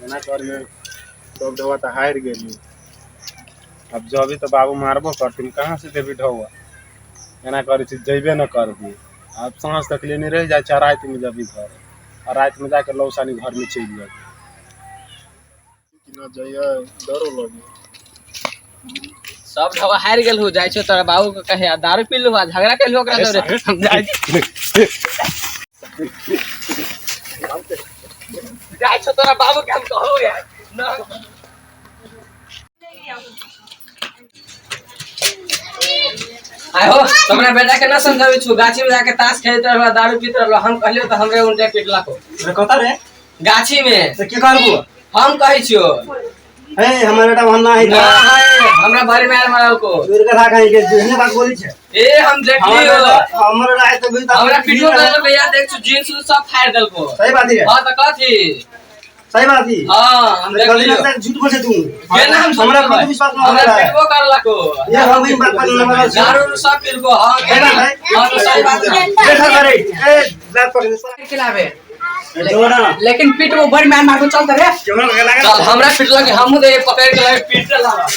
एना करियै सब ढौआ तऽ हारि गेली। अब जबी तऽ बाबू मारबो करथिन, कहाँ से देबी ढौआ? एना करै छी जैबे न करबी। आब साँझ तक लेने रहि जाइ छै, रातिमे जबी घर आ रातिमे जाके लौसानी घरमे चलि जाबी। न जइयै डरो लगे। सब ढौआ हारि गेल हो, जाइ छौ तोरा बाबू के कहे आ दारू पी लू आ झगड़ा कैलू ओकरा दौरे। हम जाइ छी, जाइ छौ तोरा बाबू के हम कहू यार न। आय हो, हमरा बेटा के ना समझाबै छु, गाछी में जाके ताश खेलैत रहलो, दारू पीत रहलो, हम कहलियो तऽ हमरे उनटे पिटलको। अरे कतऽ रे? गाछी में। से की करबू? हम कहै छियो। हे हमर बेटा वहन ना है। ना है, हमरा बड़ी मार मारल को। चोर कथा कहीं के जेहने बात बोली छै। ए हम देखलियो। हमर बेटा है तऽ बुझ हमरा पिटबो करल भैया, देख छु जींस उन्स सब फाड़ देलको। सही बात है। हां तऽ कथी? सही बात है। हां हम गलती देखलियो। ना झूठ बोले तू। केना हम झूठ हमरा बोलबै? पर विश्वास ना हमरा हो रहा है। पिटबो करलको। ये हम ई बात पर ना मानल छी। दारू उरू सब पिलको। हां सही बात है। हां तऽ सही बात है। देखा करे ए लात पकड़ साला। खिलावे जोड़ा ना। लेकिन पीट वो बड़ी मार मार को चलता रे। कैमरा लगा लगा। चल हमरा पिटलक, हमहूँ दे पकड़ के लाबे पीट लाबा।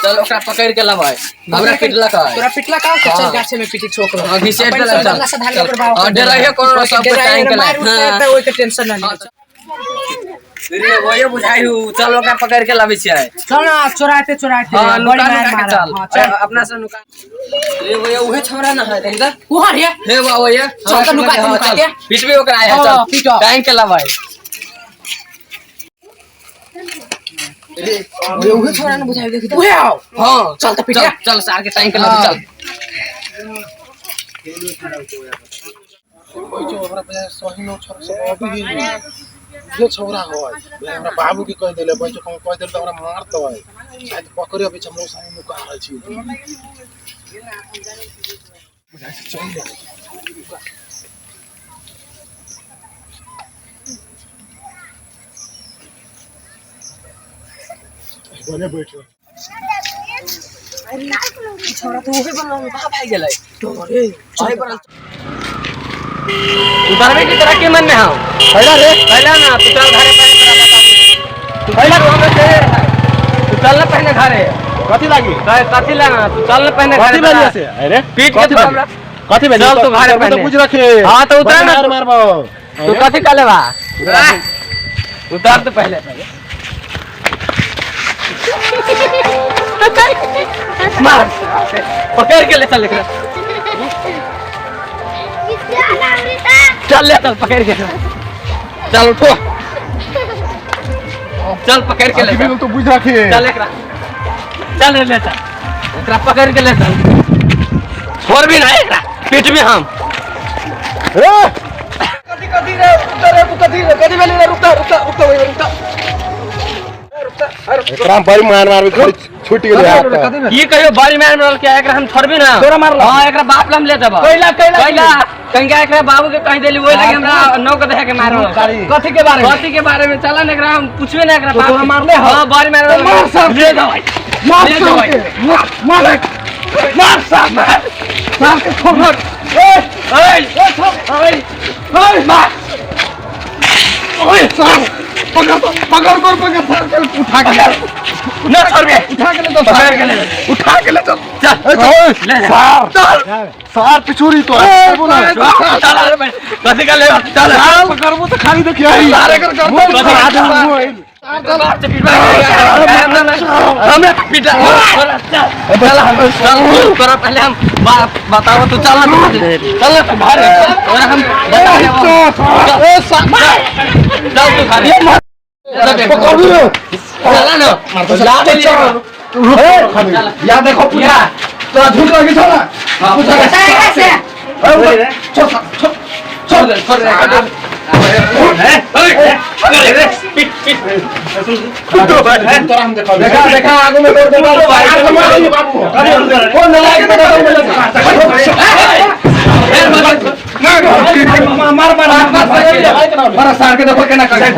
चल ओकरा पकड़ के लाबै, हमरा पिटलक है। तोरा पिटलक का? चल हाँ। गाछे में पीटी छोकरो। हाँ, घिसेट अपन देलक, सब चल। बदला से धान चल। ओकर बाप हाँ, डराइहे कोनो सब डराइहे टाइम के मार लाए। उठते हाँ। तऽ ओइ के टेंशन ना ले। रे वही बुझाई हूँ, चल ओकरा पकड़ के लाबै छियै। चल ना चोराते चोराते हाँ बड़ी नुका मार नुका के मार। चल। हाँ, चल। अपना से नुका रे भैया, उहे छोरा ना है देख। उहाँ रे। हे बा भैया। चल तऽ नुका के, नुका के। पिटबे ओकरा आया। हाँ, चल पीटो। टाइम के लाबै रे भैया, उहे छोरा ना बुझाई देख। उहे आओ। हाँ चल तऽ पीटे। चल चल सार के टाइम के लाबै चल। हमरा बुझाइ सही नो छोरा सब अभी ही ये छौरा होय। हमरा बाबू के कह देले बैठो, कह कह देले तऽ हमरा मारतै। शायद पकड़े अबै छै, हम सामने नुका रहल छी। बुझाइ छै चल जा। बने बैठो। छोरा तो उहे बनल कहाँ भाग गेलै? अरे बनल उतारबे की तोरा के मन में हौ? पहला रे। पहला ना तू चल घरे पहले, तोरा बताबी। तू पहला हमरा से तू चल ना पहले घरे। कथी लागी? कहे कथी ला ना तू चल ना पहले घरे। कथी भेलियै से? अरे पीट के कथी तो भेल? हमरा कथी भेल? चल तू घरे तऽ पहले। बुझ रखे। हाँ, तऽ उतर ना। मार मारबो। तू कथी कहले बा? उतार तू पहले। मार पकड़ के ले चल एकरा। चल ले चल पकड़ के चल, उठो चल पकड़ के ले चल। तो बुझ रखे। चल एकरा, चल रे ले चल एकरा पकड़ के ले चल। छोड़ भी ना एकरा, पीट भी हम। कथी कथी रे? रुकता रे, कथी रे? कथी भेलै रे? रुकता रुकता रुकता ओइ रुकता। एकरा बड़ी मार मार खाली छूट गेलै हाथ। की कहियो बड़ी मार मारल के, एकरा हम छोड़बी ना। तोरा मारलक? हां एकरा बाप ला हम ले देबो। कैला कैला? कैला कंगा एकरा बाबू के कहि देली, ओइ लगे हमरा नौ के देह के मारल। कथी के बारे में? कथी के बारे में? चला ना एकरा हम पूछबे ना एकरा तो बाप तोरा के। मारले हौ? हां बड़ी मार तो मार साहब। ले दवाई मार ले साहब दवाई। के, मार मार मार साहब, मार साहब के छोड़। ए ओए ए छोड़। ओए ओए मार। ओए साहब पकड़ पकड़ कर पकड़ साहब के उठा के ना छोड़बे। उठा के ले चल। पकड़ के ले उठा के ले चल। चल ले जा। सार चल। सार पिछुरी तो चल अरे भाई, कथी का ले चल। पकड़बो तऽ खाली देखियै। सारे कर कर। बाप से पिटवा हमरा पिटा। चल हम चल तोरा पहले हम बताओ तू चल ना, चल ना तू घरे, तोरा हम बता चल तू घरे चल ना। ला दे या देखो पूछा तोरा झूठ लगी छौ ना? पूछा से छोड़ छोड़ छोड़ दे छोड़ दे। पिट पिट। तोरा हम देखा देखा देखा आगू में दौड़ दे बाबू। कौन नालायक बेटा दौड़ मार मार मार मार सार के देखो केना करे।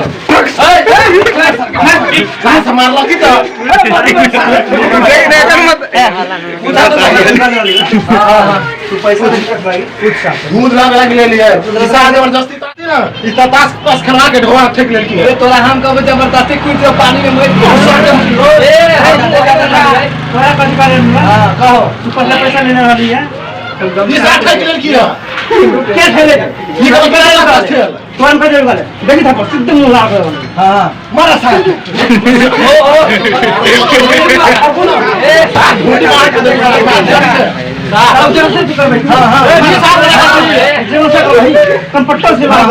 कहाँ से मारलक की तऽ? देख देख मत। तू पैसा दे भाई पूछ। दूध लाबे लागी ले लियै। पैसा जबरदस्ती। ई त तास पास खड़ा के ढोआ ठेक लेलकी ए तोरा हम कहबो जबरदस्ती कूद के पानी में मर ए तोरा कथी बारे में हां कहो तू पहले पैसा लेने वाली है ई सा ठेक लेलकी है के खेले निकल के आया तास खेल तोहन पे देवे वाले देखी था सिद्ध मुंह लाग हां मारा सा ओ ओ ए ढूंढ मार के देख अब जरा से तू कर बैठ हां हां जो से भाई कंप्यूटर से बात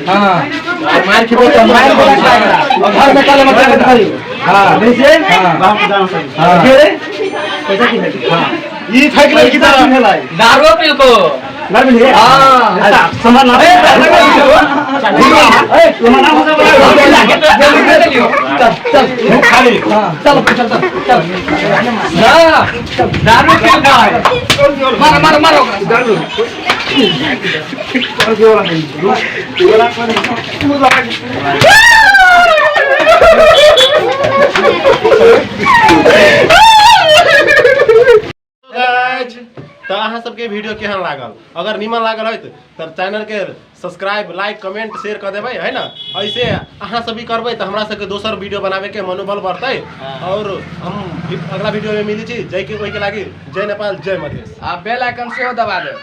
हां मार के बोल मार बोला और घर में काले मत हां वैसे बाप दाम से हां के पैसा की है हां ई ठेक लेलकी पैसा की है दारू पिलको ना मिले हां समान ना ए तुम्हारा नाम हो चल चल खाली चल चल चल चल ना दारू पिलका है मारो मारो मारो दारू तो अहाँ सबके वीडियो केहन लागल? अगर नीमन लागल है तो चैनल के सब्सक्राइब लाइक कमेंट शेयर कर देबै है ना। ऐसे अहाँ सब भी करबै तो हमरा सबके दोसर वीडियो बनावे के मनोबल बढ़तै और हम अगला वीडियो में मिली छी। जय के ओहि के लागी जय नेपाल जय मधेश। आ बेल आइकन सेहो दबा देब।